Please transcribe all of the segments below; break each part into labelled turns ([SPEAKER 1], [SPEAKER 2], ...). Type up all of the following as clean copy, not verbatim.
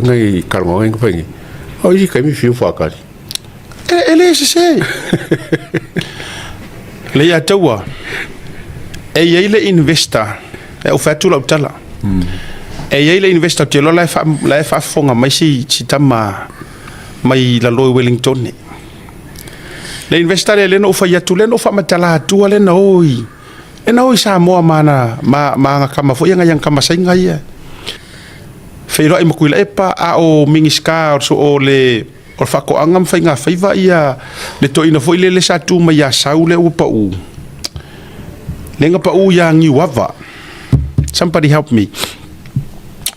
[SPEAKER 1] ngai talanoaga ia na fai nei, a o isi taimi fiu faatali.
[SPEAKER 2] E le sese. Le ia taua, e i ai le investor, e au fai atu lau tala. E i ai le investor, ou te iloa la e, fa, la e faafofoga mai si, si tama mai lalo i Wellington. Le investor lea, lea na ou fai atu, lea na ou faamatala atua lea na o i, lea na o i Samoa ma ana, ma ana tama foi ia, nai ana tama Saina ia. Feiloai ma Tuilaepa, a o Minisita o le o le Faatoaga ma Faiga Faiva ia le toeaina foi lele sa tu mai ia Sau lea ua pau. Lea na pau ia Niuava. Somebody help me.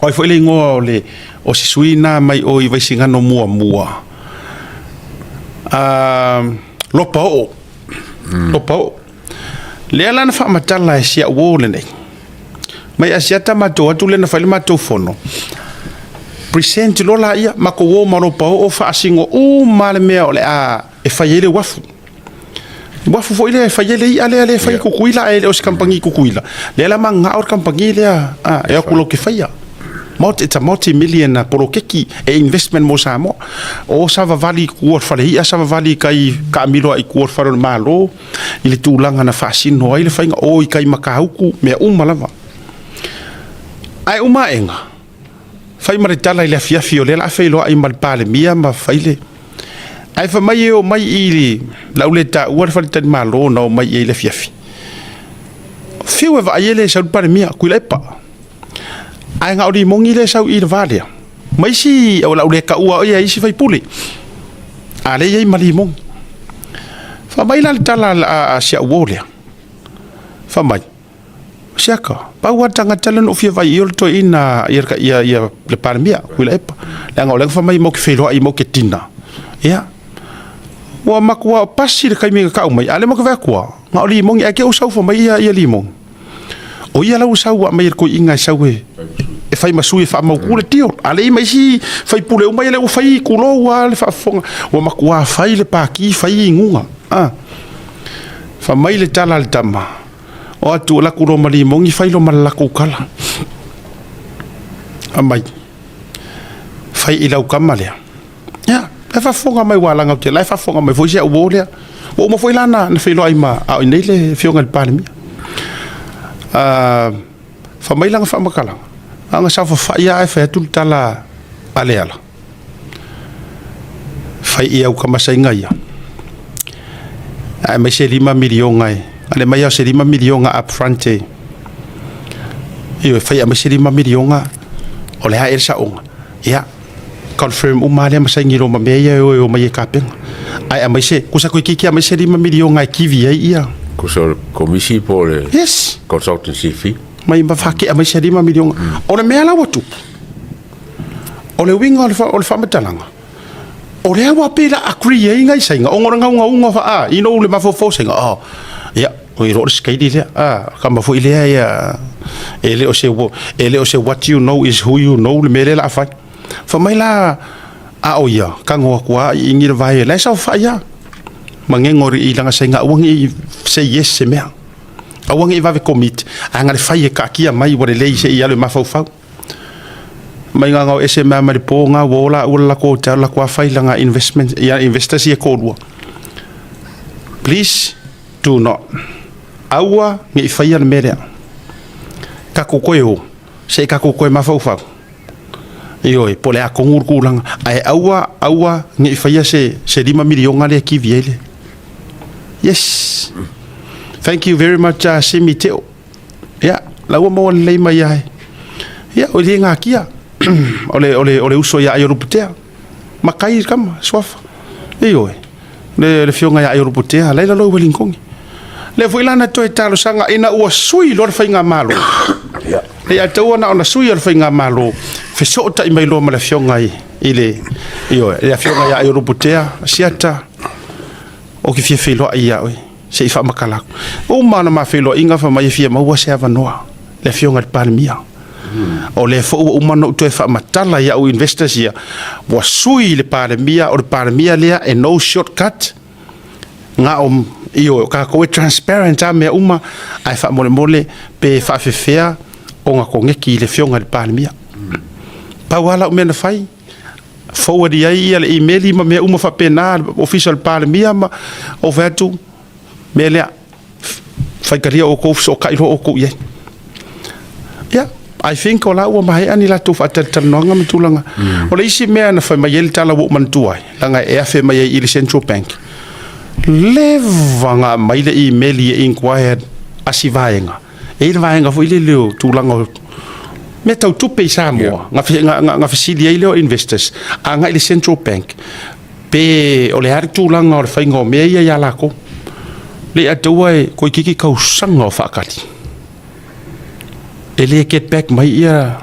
[SPEAKER 2] O ai foi le igoa o le o se sui na mai o i Vaisigano muamua. Lopa Oo. Lopa Oo. Lea la na faamatala e si au uo lenei. Mai Asiata matou atu lea na fai le matou fono. Present loa laia, matou o ma Lopa Oo faasino uma le mea o le a e fai ai le uafu. Uafu foi lea e fai ai le i'a lea lea e fai i Tutuila ae le o se kamupani i Tutuila. Lea la manao le kamupani lea e o atu latou te faia. Multi, it's a multi-million poloketi e investment mo Samoa. O savavali i tua o le fale i'a, savavali i tai taamilo ai i tua o le fale o le Malo, i le tulaga na faasino ai le faiga, o i tai Matautu, mea uma lava. Ae uma aega, fai ma le tala i le afiafi o lea o le a feiloai ma le Palemia ma fai le... Ae fai mai e omai i le au le taua le faletalimalo na omai i ai i le afiafi. Fiu e vaai e le sau le Palemia, Tuilaepa. Ae na o Limoni lea e sau i le va lea. Ma isi, o lau le taua ia isi faipule. A lea e i ai ma Limoni. Fai mai la le tala a si au uo lea. Fai mai, Siaka, pau lava le tagata lea na ou fia vaai i ai o le toeaina ia le Palemia, Tuilaepa. Leaga o lea na fai mai matou te feiloai matou te tina. Ia, ua matua pasi le taimi na tau mai, a o lea matou te vaai atu lava, na o Limoni, ae te i ua sau fai mai ia Limoni. O ia la ua sau ua aumai e le toeaina e sau e e fai ma sui e faamautu le deal. A lea i ma isi faipule uma ia lea ua fai tulou lava le faafofoga. Ua matua fai le pati, fai inuga. Ah. Fai mai le tala a le tama, o atu o laku loa ma Limoni fai loa ma le latou tala. Aumai, fai i lau tama lea. Ia, la e faafofoga mai ua laga la e faafofoga mai foi si au uo lea. Ua uma foi la na feiloai ma a o i inei le afioga i le Palemia. Fai mai lana faamatalaga, a na saofafai lava ae fai atu le tala a Leala, fai i au tama Saina ia, ae aumai se $5 miliona e, ale mai au se $5 miliona up front e, ioe, fai aumai se $5 miliona, o le a ea le saoga. Ia, confirm uma lea ma saini loa ma mea ia e o e omai e tapena. Ae aumai se, kusa toeitiiti aumai se $5 miliona e kivi ai ia.
[SPEAKER 1] Kusa o le komisi po o le
[SPEAKER 2] Yes.
[SPEAKER 1] consultancy fee.
[SPEAKER 2] Mai ma faatea mai se $5 miliona. O le mea la ua tupu, o le uiga o le, o le faamatalaga, o lea ua pei la agree ai nai Saina, ona o le gaugauga fa, ah, you know le mafaufau o Saina, oh, ia, oi loa le skeili lea, ah, kama foi lea ia, e le o se, e le o se what you know is who you know le mea lea la a fai. Fai mai la, a o ia, kago atu a i ingi le vae, la e saofai a. Magego i langa Saina, aua ne i say yes se mea. Aua ne i vave commit, a na le fai e kaatia mai ua lelei se i alu e mafaufau. Mai gagao ese mea mai le po nga ua ola ua lako te lako a fai langa investment ia investors ia kolua. Please do not. Aua ne i faia le mea lea. Tatou toe o, se i tatou toe mafaufau. Ioe, po o le a tonu le tulaga. Ae aua, aua ne i faia se, se $5 miliona lea e kivi ai le. Yes. Thank you very much, Simi Teo. Ia, la ua maua lelei mai ai. Ia, o le ngakia. O le, o le, o le uso ia Aiolupotea. Makai kama, suafa. Ioe, le, le fioga ia Aiolupotea, laila loi Wellington. Le foi lana toe talosaga ina ua sui loa le faigamalo.
[SPEAKER 1] Ia.
[SPEAKER 2] Le ia taua na ona sui o le faigamalo, fesootai mai loa ma le afioga i, i le, ioe, le afioga ia Aiolupotea, Siata, o ke fia feiloai ia oe. Se i faamatala atu. Ua uma ona ma feiloaiga fai mai e fia maua se avanoa le afioga i le Palemia. O lea foi ua uma ona ou toe faamatala i au investors ia, ua sui le Palemia, o le Palemia lea e no shortcut, na o, ioe, o tatou e transparent lava mea uma, ae faamolemole pe faafefea ona koneki i le afioga i le Palemia. Pau lava lau mea na fai, forward i ai ia le imeli ma mea uma faapena a le Ofisa o le Palemia ma ou fai atu, mea lea, faitalia outou, fesootai loa outou i ai. Ia, I think o la ua maea ni latou faatalatalanoaga ma tulaga. O le isi mea na fai mai ai le tala ua ou manatua ai, leaga e afe mai ai i le Central Bank, leva na aumai le imeli e inquire asi vaega, e i ai le vaega foi lele o tulaga o mea tau tupe i Samoa, na fesili ai lea o investors agai i le Central Bank, pe o le a le tulaga o le faiga o mea ia ia latou. Le ataua e toeitiiti tausaga o faatali. E le get back mai ia.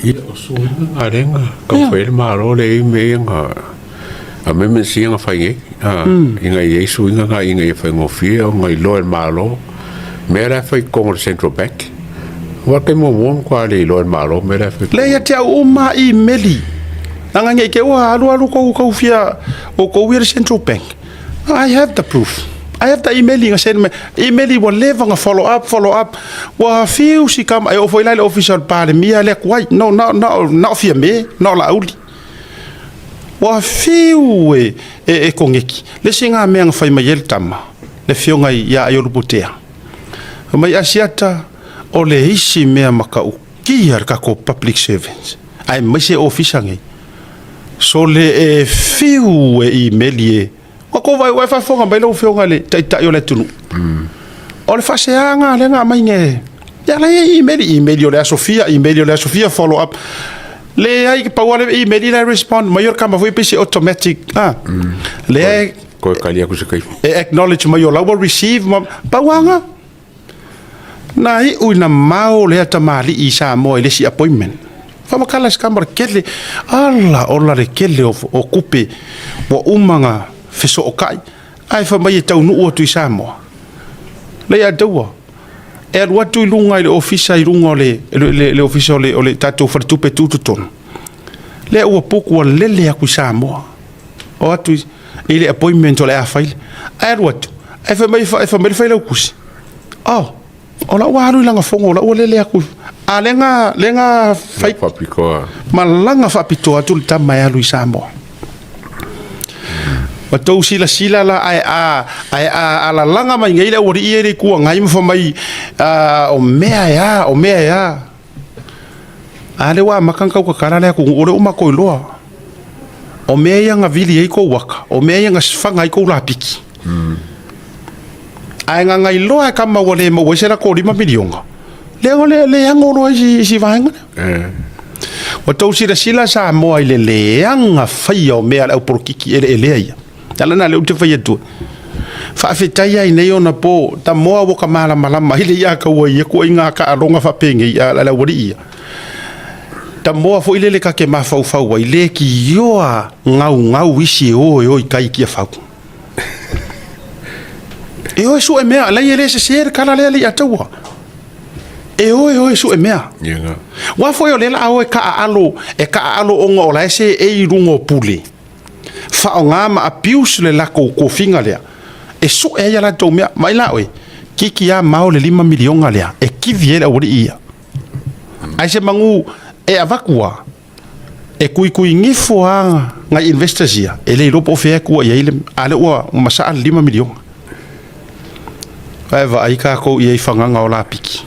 [SPEAKER 1] Ia, o suiga na lea na taumafai ai le Malo lea e i ai mea ia na amendments ia na fai nei, ina ia i ai suiga na ina ia faigofie ona iloa e le Malo mea la e fai i totonu o le Central Bank. Aua o le taimi muamua ua matua le iloa e le Malo mea la e fai i totonu.
[SPEAKER 2] Lea ia te au uma imeli. Leaga ne i te i ua alu alu tou tau fia outou ia le Central Bank. I have the proof. I have the email na send mai. Email ua leva na follow up, follow up. Ua fiu si kama e oo foi la i le ofisa o le Palemia le atu ai. No, na, na, na o Fiame, na o Laauli. Ua fiu e, e, e koneki. Le isi ngā mea na fai mai ai le tama, le afioga ia Aiolupotea. Fai mai Asiata, o le isi mea matautia le tatou public servants, aemaise ofisa nei, Sole e fiu e imeli e. Ua kou vaai ua e faafofoga mai lau Afioga i le Taitai o le atunuu. O le faaseaga lea na aumai e ia la e imeli, imeli o le aso fia, imeli o le aso fia, follow up. Leai, pau lava le imeli la e respond mai o le kama foi pei se automatic, ah. Lea e
[SPEAKER 1] Toe tali atu se taimi.
[SPEAKER 2] E acknowledge mai o la ua receive ma pau lava na. Na iu ina mao lea tamalii i Samoa i le isi appointment. Faamatala se kama o le kele, ala ola le kele o, o kupe ua uma na fesootai, ae fai mai e taunuu atu i Samoa. Lea ia taua, e alu atu i luga i le ofisa i luga o le, le, le, le ofisa o le, o le tatou faletupe tutotonu. Lea ua puku ua lele atu i Samoa. O atu i, i le appointment o le a fai, ae alu atu, ae fai mai, fai mai le failautusi, oh, o la ua alu i lana fono, o la ua lele atu. A lea na, lea na fai,
[SPEAKER 1] Faapitoa.
[SPEAKER 2] malaga faapitoa atu le tama e alu i Samoa. Ua tou silasila la, ae a, ae a alalaga mai nei le aualii ia i le Itu Agai ma fai mai, o mea e a, o mea e a. A lea ua amata ona tau tatala le atunuu, o lea ua matou iloa. O mea ia na vili ai kou aka, o mea ia na faga ai kou lapiki. Ae na na iloa e kama ua le maua ai se latou $5 miliona, lea ua le leago loa isi, isi vaega lea. Ua tou silasila Samoa i le leaga faia o mea a le aupolokiki eleelea ia. Le ala lena lea ou te fai atu ai. Faafetai lava i nei ona po, tamoa ua ka malamalama ai le ia taua i ia tuuaiga taaloga faapenei a le aualii ia. Tamoa foi lele ta te mafaufau ai, leitioa gaugau isi e o e o i tai i Tiafau. E o e sue mea, leai e le sese le tala lea le ia taua. E o e o e sue mea. Aua foi o lea o le a o e taaalo, e taaalo ona o la e seei i luga o pule. Faaaoga ma abuse le latou tofiga lea e sue ai a latou mea. Vaai la oe, kiki lava mao le $5 miliona lea e kivi ai le aualii ia. Ae se manu e avatu lava, e tuituigifo lava nai investors ia, e le iloa po o fea e tua i ai le, a o lea ua masaa le $5 miliona. Ae vaai tatou i ai i fagaga o lapiki. O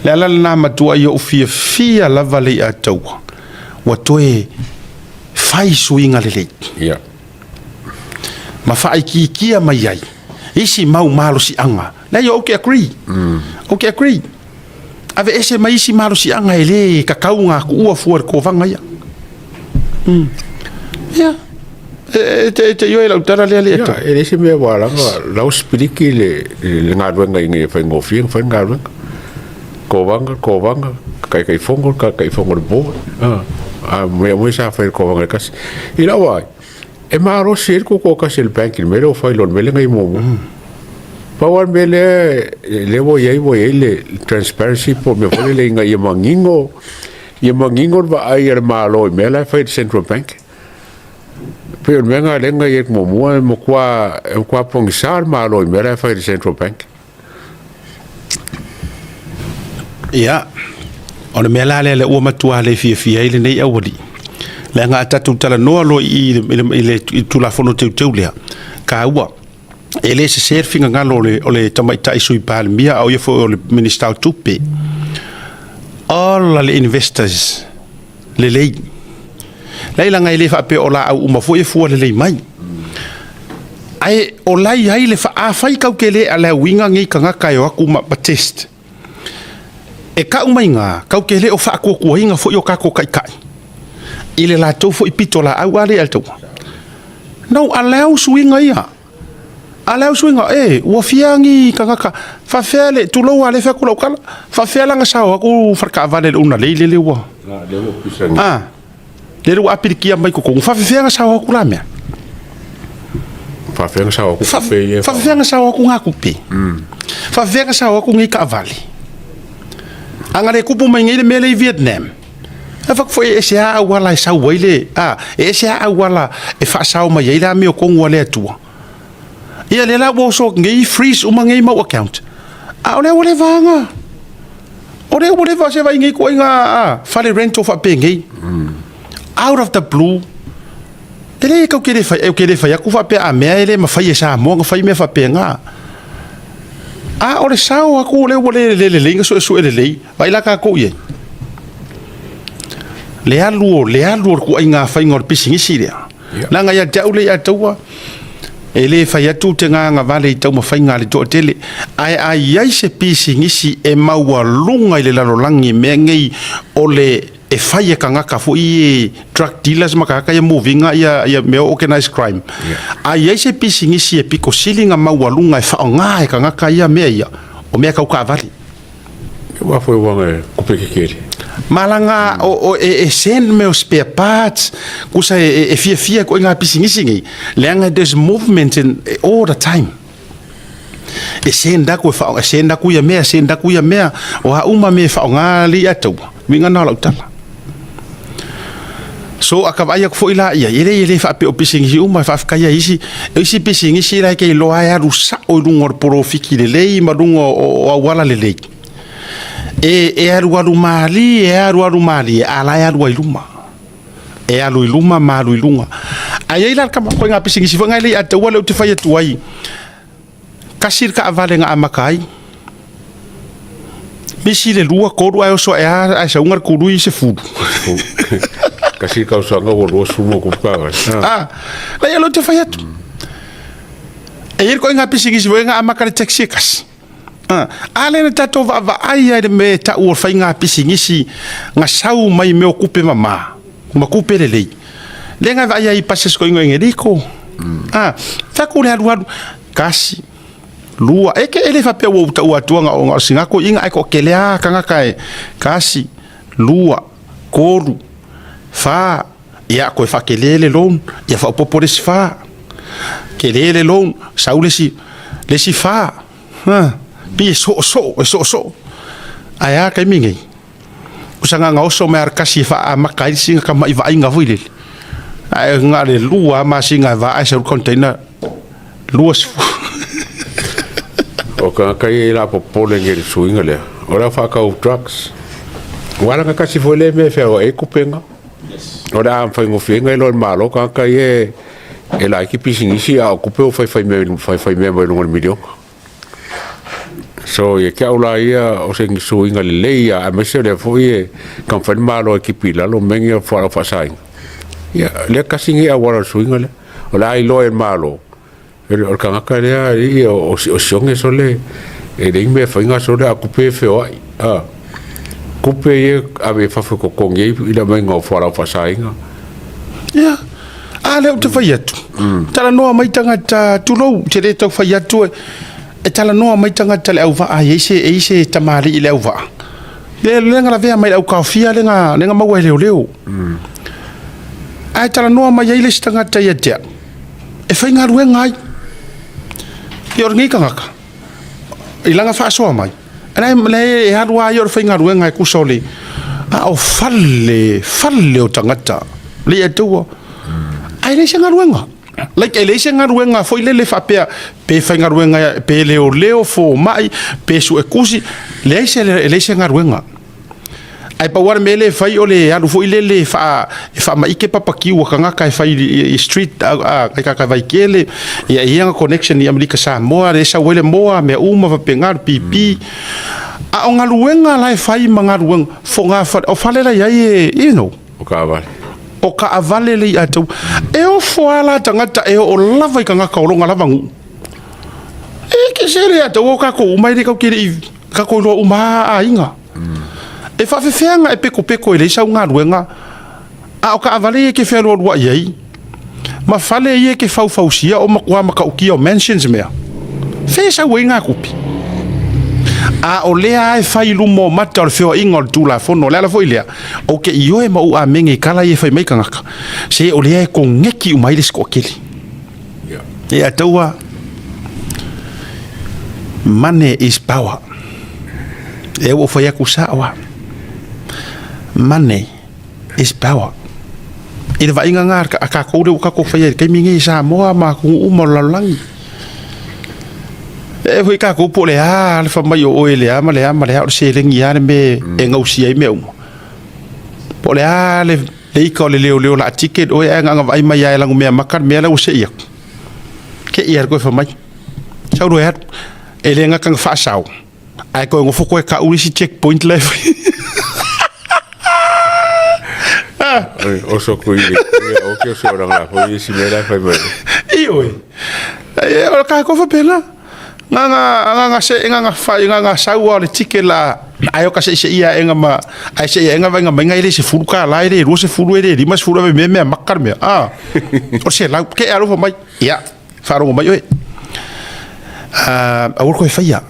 [SPEAKER 2] le ala lena matuai ou fiafia lava le ia taua. Ua toe fai suiga lelei.
[SPEAKER 1] Yeah.
[SPEAKER 2] Ma faaitiitia mai ai isi mau malosiaga. Leai, ou te agree. Ou te agree. Aveese mai isi malosiaga e le tatau ona tuua fua i le kovaga ia. Ia. E te, e te ioe i lau tala lea le
[SPEAKER 1] Yeah, e leai se mea ua ala ona lau sipiliki le, le galuega ina ia faigofie ona fai le galuega. Kovaga, kovaga, Taitaifono, Taitaifono o le board. A mea uma ia sa fai e le kovaga e tasi. I lau vaai, e malosi ai le tutoatasi e le bank i le mea lea ua fai i lo le mea lea na i ai muamua. Pau lava le mea lea, lea ua i ai, ua i ai le transparency po o le mea foi lele ina ia manino, ia manino le vaai a le Malo i mea la e fai e le Central Bank. E pei o le mea lena lea na i ai muamua, e matua, e matua pogisa le Malo i mea la e fai e le Central Bank.
[SPEAKER 2] Ia, O le mea la lea lea ua matua le fiafia ai lenei aualii, leaga a tatou talanoa loa i i i le Tulafono Teuteu lea, taua, e le sese le finagalo o le tamaitai Sui Palemia a o ia foi o le Minisita o Tupe. Ola le investors lelei. Leai leaga e le faapea o laau uma foi e fua lelei mai. Ae o la e i ai le fa... afai tatou te le allow ina nei tagata e o atu ma test, e tau mai ina tatou te le o faatuatuaina foi o tatou taitai i le latou foi pitolaau a lea i le taua. No, allow suiga ia. Allow suiga, e, ua fia ni tagata, faafefea le, tulou a lea e fai atu lau tala, faafefea la ona sao atu faletaavale i le unalei lele ua, a, lele ua apilikia mai totonu, faafefea ona sao atu la mea?
[SPEAKER 1] Faafefea ona sao atu tupe ia?
[SPEAKER 2] Faafefea ona sao atu ngā tupe? Faafefea ona sao atu nei taavale? A na le tupu mai nei le mea lea i Vietnam, e fai atu foi e ese lava auala e sau ai le, a, e ese lava auala e faasao mai ai le amiotonu a le Atua. Ia lea la ua oso atu nei freeze uma nei mau account, a o lea ua leva lava. O lea ua leva se vai nei ituaiga a, fale rental faapenei. Out of the blue, e le tau te le fai, ou te le fai atu faapea a mea e le mafai e Samoa ona fai mea faapena. A o le sao atu o lea ua le lelei ona suesue lelei, vaai la tatou i ai. Le alu o le alu o le ituaiga faiga o le pisinisi lea. Leaga ia te au lea ia taua, e le fai atu te gagavale i taumafaiga a le toatele, ae a i ai se pisinisi e maualuga i le lalolagi mea nei o le e fai e tagata foi ia drug dealers ma tagata ia move ina ia mea o organized crime. A i ai se pisinisi e pito sili ona maualuga e faaaoga e tagata ia mea ia, o mea tau taavale.
[SPEAKER 1] Aua foi ua e kupe kekele.
[SPEAKER 2] Malaga o e send mea o spare parts, kusa e fiafia koe ngā pisinisi nei, leaga there's movement in all the time. E send aku e wha, e send aku ia mea, send aku ia mea, o a uma mea e whaonga li a taua. Uiga na o lau tala. So a ka vaai aku foi la ia, e le e le faapea o pisinisi uma e faafetai ai isi, o isi pisinisi la e ke iloa e alu sao i luga o le polofiki lelei ma luga o auala lelei. E alualu malie, e alualu malie, a la e alu ai luma. E alu i luma ma alu i luga. Ae i ai la le tama, koe ngā pisinisi foi ngai le i a taua lea ou te fai atu ai, Tasi le taavale na amata ai. Misi le lua, tolu ae oso ae a ae sauga le tului i 10.
[SPEAKER 1] Tasi le tausaga ua 20 ma tupu taavale.
[SPEAKER 2] Ah, leai alo te fai atu. E i ai le ituaiga pisinisi foi na amata le taxi e tasi. Ah, a lea na tatou vaavaai ai i le mea e tau o le faiga pisinisi na sau mai mea o tupe mama. Ma kupe lelei. Lea na vaai ai i pasese ko ingoa Engeliko. Ah, fai atu le alualu, tasi, lua, e ke e le faapea ua ou taua atua na o sina toeaina ae toatele lava tagata e, tasi, lua, tolu, fa, ia toe faatele le loan, ia faaopoopo le isi fa, tele le loan, sau le isi, le isi fa, ha, pei e soosoo, e soosoo. Ae a taimi nei? O se agaga oso mai ar kasi e faaamata ai sina tama'i vaaiga foi lele. Ae na o le lua lava masina e vaa ai sau container 20.
[SPEAKER 1] O tagata ia i la popole nei i le suiga lea, o le au faatau drugs. Ua ala na tasi foi lea mea e feaoai ai tupega. O le a faigofieina e iloa e le Malo tagata ia e laiti pisinisi a o tupe ua faifai mea mai luga o le miliona. So ia te au la ia o se suiga lelei ia aemaise o lea foi e taumafai le Malo e tipi i lalo mea nei o fualaau faasaina. Ia lea tasi lenei auala o le suiga lea. O le a iloa e le Malo o le tagata lea alii o sione sole e leai ni mea e fai na sole a o tupe e feoai. Tupe ia e ave i fafo e totogi ai le aumaiga o fualaau faasaina.
[SPEAKER 2] Ia, a lea ou te fai atu, talanoa mai tagata, tulou, ou te le tau fai atu, e talanoa mai tagata i le auvaa, e i ai se, e i ai se tamalii i le auvaa, lea, lea na lavea mai i le aukaofia lea na, lea na maua e leoleo. Ae talanoa mai ai le isi tagata ia te au, e faigaluega ai. Ia o lenei tagata, i lana faasoa mai, la e alu lava ia o le faigaluega e tusa o le, a o fale, fale o tagata, le ia taua. Ae leai se galuega. Like e leai se galuega foi lele faapea pe faigaluega pe leoleo, fomai, pe suetusi, leai se, leai se galuega. Ae pau lava le mea lea e fai o le alu foi lele e faamaite papakiu a tagata e fai i street a tagata vaikele, ia e i ai ana connection i Amerika Samoa lea e sau ai le moa, mea uma faapena, le pipi. A o galuega la e fai ma galuega fogafale, o fale la e i ai e, you know.
[SPEAKER 1] O taavale.
[SPEAKER 2] O taavale le ia tau. E ofo lava la tagata e oo lava i tagata o lona lava nuu. E ke se le ia tau o tatou uma e le tau te le i tatou iloa uma lava aiga. E faafefea ona e pekopeko e leai sau galuega, a o taavale ia e te fealualuai ai, ma fale ia e te faufausia o matua matautia o mansions mea, fea e sau ai na tupe? A o lea lava e fai i luma o mata o le feoaiga o le Tulafono, o le ala foi lea, ou te ioe ma ou amene i tala ia e fai mai tagata, se o lea e koneti uma ai le isi toatele. Ia taua, money is power. E ua fai atu sao lava. Money is power. I le vaaiga lena a tatou lea ua tatou faia i le taimi lenei i Samoa ma atunuu uma o le lalolagi. E foi tatou po o le a le fai mai o oe le a ma le a ma le a, o le seleni lava le mea e gausia ai mea uma. Po o le a le Le ika o le leoleo la ticket oe ae na vaai mai lava e lagomea maka le mea la ua sei atu. Te i a koe fai mai. Sau loa e alu. E le gata na faasao, ae toe nofo koe kau isi checkpoint la e fai.
[SPEAKER 1] Oso kui le o ke oso ranga la foi isi mea la e fai mai.
[SPEAKER 2] Ioe. O le kākou faapena. Nga nga se nga nga fai nga nga sau o le ticket la ae o ka seʻiseʻia aʻega ma ae seʻi aʻega vaaiga mai e le 10 tala e le 20 e le 50 ave mea mea maka le mea a o se lau ke alofa mai ia faalogo mai oe aua le toe faia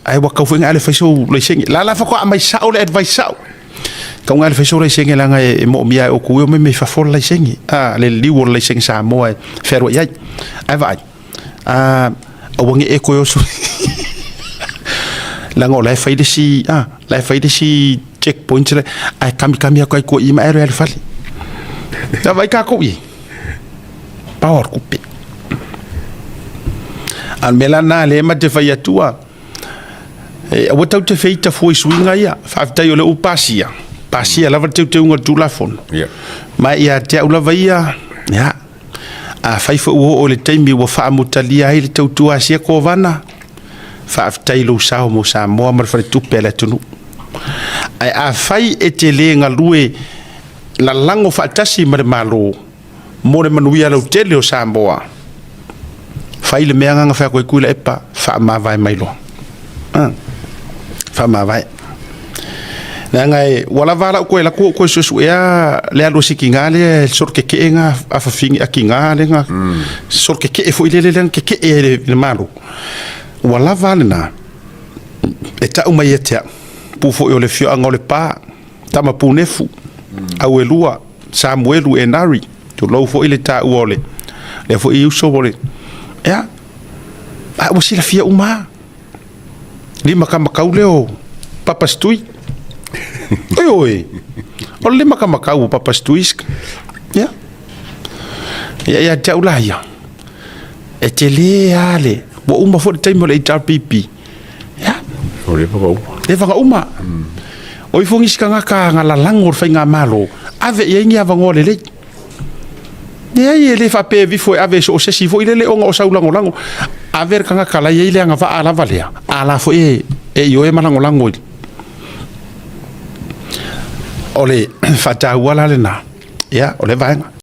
[SPEAKER 2] ae ua tau foi na ale fai sou laisene la la faatoa aumai sao le advice sao tau na ale fai sou laisene leaga e moomia e outou e o mai mai fafo le laisene a le liliu o le laisene Samoa e fealuai ai ae vaai aua ne i e toe oso leaga o la e fai le isi la e fai le isi checkpoint le ae kamikami atu ai tua i i ma e alu i le fale. Ia vaai tatou i ai, power tupe. A o le mea la lena lea ma te fai atua, e aua tatou te feita fua i suiga ia. Faafetai o lea ua pasia, pasia lava le teuteuga o le Tulafono. Ma ia te au lava ia, ia, Afai foi ua oo i le taimi ua faamutalia ai le tautua a sia Kovana, faafetai i lou sao mo Samoa ma le faletupe a le atunuu. Ae afai e te le galue lalago faatasi ma le Malo mo le manuia lautele o Samoa, fai le mea na fai atu ai Tuilaepa, faamavae mai loa. Faamavae. Leaga e, ua lava lau toe alu atu ou toe suesuea le alu a Sikiga lea e solo kekee na afafine a Kiga lea na solo kekee foi lele lea na kekee ai i le Malo. Ua lava lena e tau mai ia te au, pu foi o le afioaga o Lepa, Tama Punefu, Auelua, Samuelu Enari, tulou foi le taua o le lea foi uso o le, ia, a ua silafia uma lava. Lima kamakau lea o Papa Stui. Oi oi. O le lima kamakau o Papa Stui. Ia. Ia ia te au la ia. E tele lava le ua uma foi le taimi o le HRPP. Ia.
[SPEAKER 1] O le whakauma.
[SPEAKER 2] Le whakauma. O ifo nisi tagata nga lalago o le faigamalo, ave i ai ni avanoa lelei. Leai, e le faapea e vifo e ave e so o se isi foi lele ona o sau lagolago. Ave le tagata la e i ai le agavaa lava lea, a la foi e, e ioe ma lagolago i. O le faataua la lena, ia, o lea vaega.